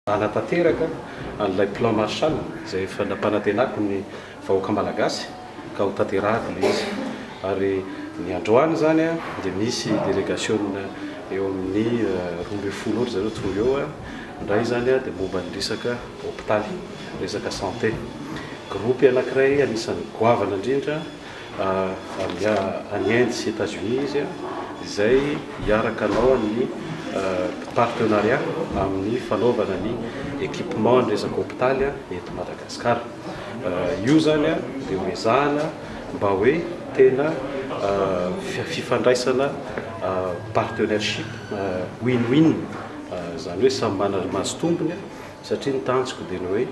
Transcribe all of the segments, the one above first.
Hanatanteraka an'ilay plan Marshall izay efa nampanantenako ny vahoaka malagasy ka ho tanterahako ilay izy. Ary ny androany izany dia misy delegasiona eo amin'ny 12 eo ry zareo tonga eo indray izany dia momba ny resaka hopitaly, resaka santé. Groupe anankiray anisan'ny goavana indrindra avy any Inde sy Etats-Unis izy izay hiaraka hanao ny partenariat amin'ny fanaovana ny équipement ny resaka hopitaly eto Madagasikara. Io izany dia ho ezahana mba hoe tena fifandraisana partenaireship win-win, izany hoe samy manana mahazo tombony satria ny tanjoko dia ny hoe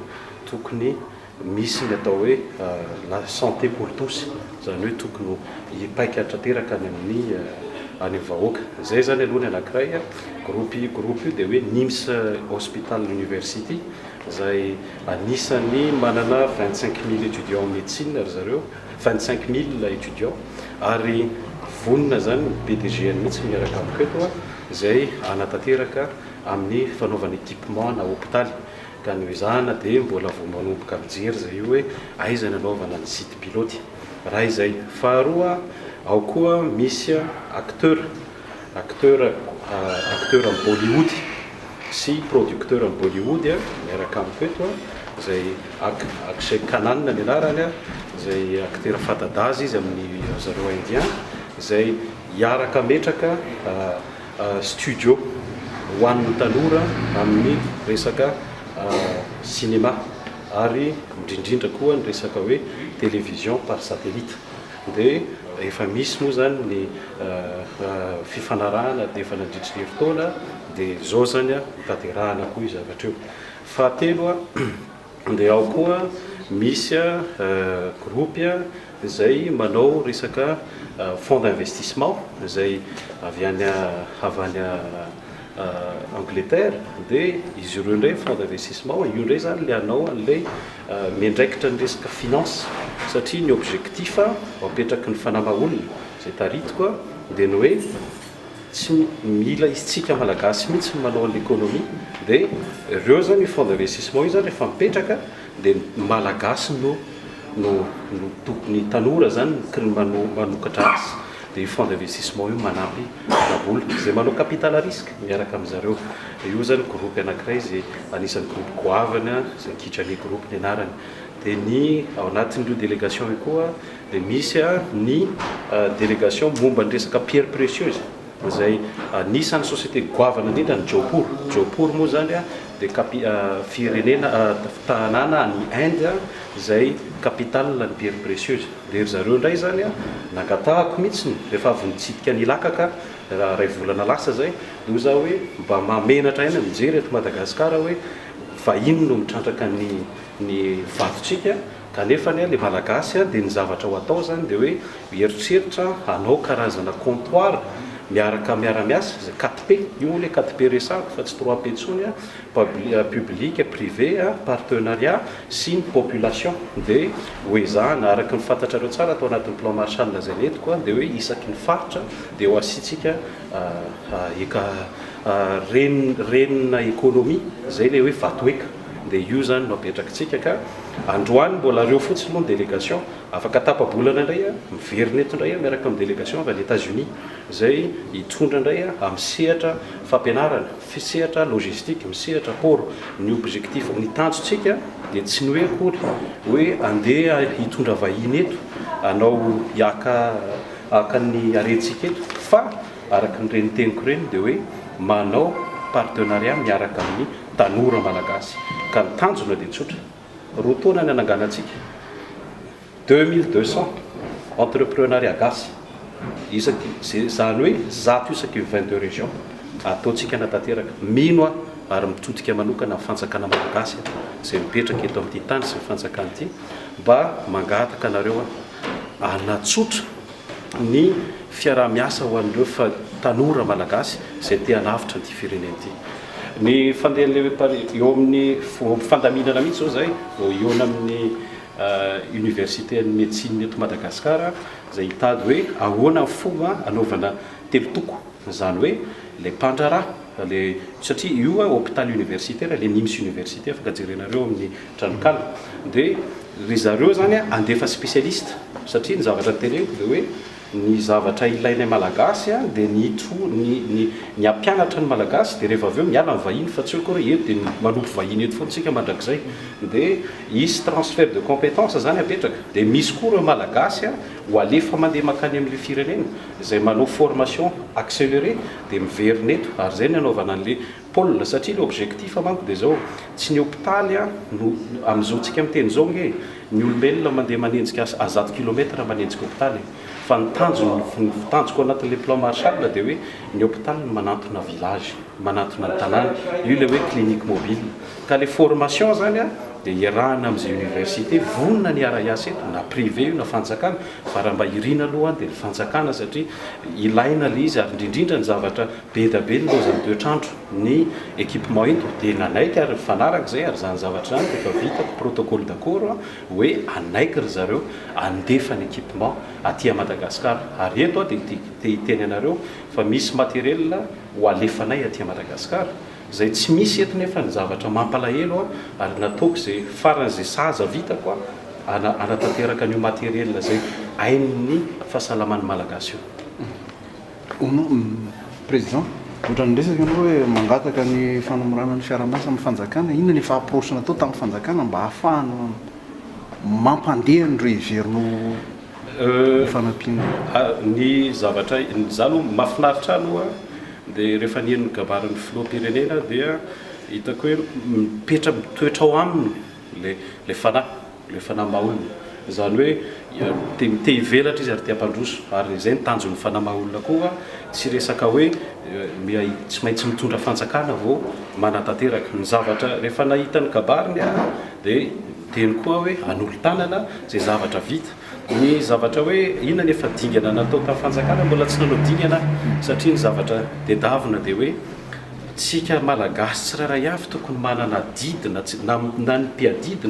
tokony Misy ny atao hoe la santé pour tous, izany hoe tokony hipaika tanteraka any amin'ny any amin'ny vahoaka. Izay izany aloha ny anankiray. Groupe groupe io dia hoe NIMS Hospital University izay anisan'ny manana 25 000 étudiants en médecine ry zareo, 25 000 étudiants ary vonona izany ny PDG-ny mihitsy miaraka amiko eto izay hanatanteraka amin'ny fanaovana équipement na hopitaly. Ka ny hoezahana dia mbola vao manomboka mijery izay io hoe aiza ny hanaovana ny site pilote. Raha izay. Faharoa, ao koa misy acteur, acteur, acteur amin'ny Bollywood sy producteur amin'ny Bollywood miaraka amiko eto izay Akshay Khanna ny anarany, izay acteur fanta-daza izy amin'ny zareo Indien, izay hiaraka hametraka studio ho an'ny tanora amin'ny resaka cinéma ary indrindrindra koa ny resaka hoe télévision par satellite dia efa misy moa zany ny fifanarahana dia efa nandritry ny herintaona dia izao zany hotanterahana koa io zavatra io. Fahatelo dia ao koa misy groupe izay manao resaka fonds d'investissement izay avy any avy any Angleterre dia izy ireo indray fonds d'investissement io indray zany le hanao an'ilay miandraikitra ny resaka finance satria ny objectif apetraky ny fanama olona izay taritiko dia ny hoe tsy mila isika malagasy mihitsy manao ny économie dia ireo zany io fonds d'investissement io zany rehefa mipetraka dia ny malagasy no no no tokony tanora zany no manokatra asa dia io fonds d'investissement io manampy ara-bola izay manao capital à risque miaraka amin'zareo. Io zany groupe anankiray izay anisan'ny groupe goavana izay Kijani Group ny anarany. Dia ny ao anatin'ireo délégation io koa dia misy ny délégation momba ny resaka pierre précieuse izay anisan'ny société goavana indrindra ny Jaipur. Jaipur moa zany dia capi- firenena tanàna any Inde izay capitale ny pierre précieuse. Dia ry zareo indray zany nangatahako mihitsy rehefa avy nitsidika ny Ilakaka raha iray volana lasa zay dia hoy zaho hoe mba mahamenatra ihany mijery eto Madagasikara hoe vahiny no mitrandraka ny ny vatontsika kanefa le malagasy dia ny zavatra ho atao zany dia hoe mieritreritra hanao karazana comptoir miaraka miara-miasa zay 4P io moa le 4P resahako fa tsy 3P intsony, public, privé, partenariat sy ny population. Dia ho ezahana araka ny fantatrareo tsara atao anatin'ny plan Marshall izay nentiko dia hoe isaky ny faritra dia ho asiantsika eka ren renina économie zay le hoe vatoeka dia io zany no apetrakitsika. Ka androany mbola reo fotsiny moa ny délégation, afaka tapa-bolana indray miverina eto indray miaraka amin'ny délégation avy any États-Unis izay hitondra indray amin'ny sehatra fampianarana, fisehatra logistique, misehatra port. Ny objectif, ny tanjontsika dia tsy ny hoe akory hoe andeha hitondra vahiny eto anao hiaka haka ny harentsika eto, fa araka ny reny teniko ireny dia hoe manao partenariat miaraka amin'ny tanora malagasy. Ka ny tanjona dia tsotra, 2 taona ny ananganantsika 2200 entrepreneuriat gasy isaky zany hoe 100 isaky 22 région ataontsika natanteraka. Mino aho ary mitodika manokana amin'ny fanjakana malagasy izay mipetraka eto amin'ity tany sy ny fanjakana ity mba mangataka anareo anatsotra ny fiaraha-miasa ho an'ireo fa tanora malagasy izay te hanavotra an'ity firenena ity. Ny fandehan'le eo amin'ny fandaminana mihitsy zao zay vao hihaona amin'ny université ny médecine eto Madagasikara izay hitady hoe ahoana ny fomba anaovana telo toko, izany hoe le mpandraharaha. le satria io a hôpital universitaire, le NIMS université, afaka jerenareo amin'ny tranokala. Dia ry zareo zany a andefa spécialiste, satria ny zavatra teneniko dia hoe ny zavatra ilainay Malagasy a dia ny to ny ampianatra ny Malagasy, dia rehefa avy eo miala ny vahiny, fa tsy hoe koa eto dia manompo vahiny eto foana tsika mandrakizay. Dia isy transfert de compétence zany apetraka, dia misy koa reo Malagasy a ho alefa mandeha makany amin'le firenena izay manao formation accélérée, dia miverina eto. Ary zay ny anaovana an'le pôle, satria le objectif manko dia zao: tsy ny hôpitaly a no amin'izao tsika miteny zao nge ny olombelona mandeha manenjika a 100 kilomètre manenjika hôpitaly, fa ny tanjony, tanjoko anatin'le plan Marshall dia hoe ny hôpitaly no manantona village, manantona ny tanàna io, le hoe clinique mobile. Ka le formation zany a dia iarahana amin'izay université vonona ny ara-iasa eto, na privé io na fanjakana, fa raha mba irina aloha dia ny fanjakana, satria ilaina le izy, ary indrindrindra ny zavatra be da be ny lozan'ny toetrandro, ny équipement ento. Dia nanaiky ary mifanaraka zay, ary zany zavatra zany dia efa vitako protocole d'accord hoe anaiky ry zareo andefa ny équipement aty a Madagasikara. Ary eto a dia te hiteny anareo fa misy matériel ho alefanay aty a Madagasikara zay tsy misy eto, nefa ny zavatra mampalahelo a ary nataoko zay faran'zay saza vitako a anatanteraka an'io matériel zay ain'ny fahasalaman'ny Malagasy io. Ono président, ohatra ny resaka anao hoe mangataka ny fanamorana ny fiaramiasa amin'ny fanjakana, inona ny efa approche natao tamin'ny fanjakana mba ahafahana mampandeha ny reverno fanampiana? Ny zavatra za aloha mahafinaritra aloha dia rehefa nihaino ny kabarin'ny filoham-pirenena dia hitako hoe mipetra mitoetra ao aminy le fanahy maha-olona, zany hoe te te hivelatra izy ary te hampandroso, ary zay ny tanjon'ny fanahy maha-olona koa. Tsy resaka hoe tsy maintsy mitondra fanjakana vao manatanteraka ny zavatra. Rehefa nahita ny kabariny a dia teny koa hoe anolo-tanana zay zavatra vita. Ny zavatra hoe inona ny efa dingana natao tamin'ny fanjakana, mbola tsy nanao dingana, satria ny zavatra tadiavina dia hoe tsika Malagasy tsirairay avy tokony manana didina na ny mpiadidy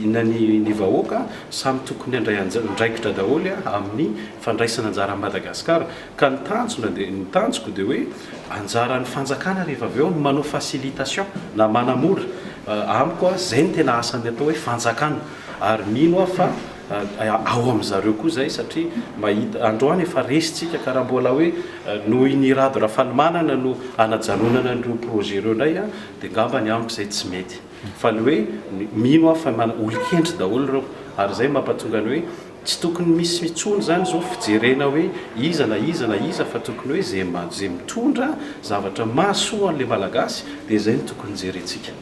na ny vahoaka samy tokony andray andraikitra daholy a amin'ny fandraisana anjara Madagasikara. Ka ny tanjona dia, ny tanjoko dia hoe anjaran'ny fanjakana rehefa avy eo no manao facilitation na manamora. Amiko a zay ny tena asany atao hoe fanjakana, ary mino aho fa ao amin'zareo koa zay, satria mahita androany efa resitsika, ka raha mbola hoe noho ny Rado Rafalimanana no anajanonana an'ireo projet ireo indray a dia ngambany amiko zay tsy mety. Fa ny hoe mino aho fa olon-kendry daholo ireo, ary zay mampatonga ny hoe tsy tokony misy mitsony zany zao fijerena hoe iza na iza na iza, fa tokony hoe zay mitondra zavatra mahasoa an'le Malagasy dia zay no tokony jerentsika.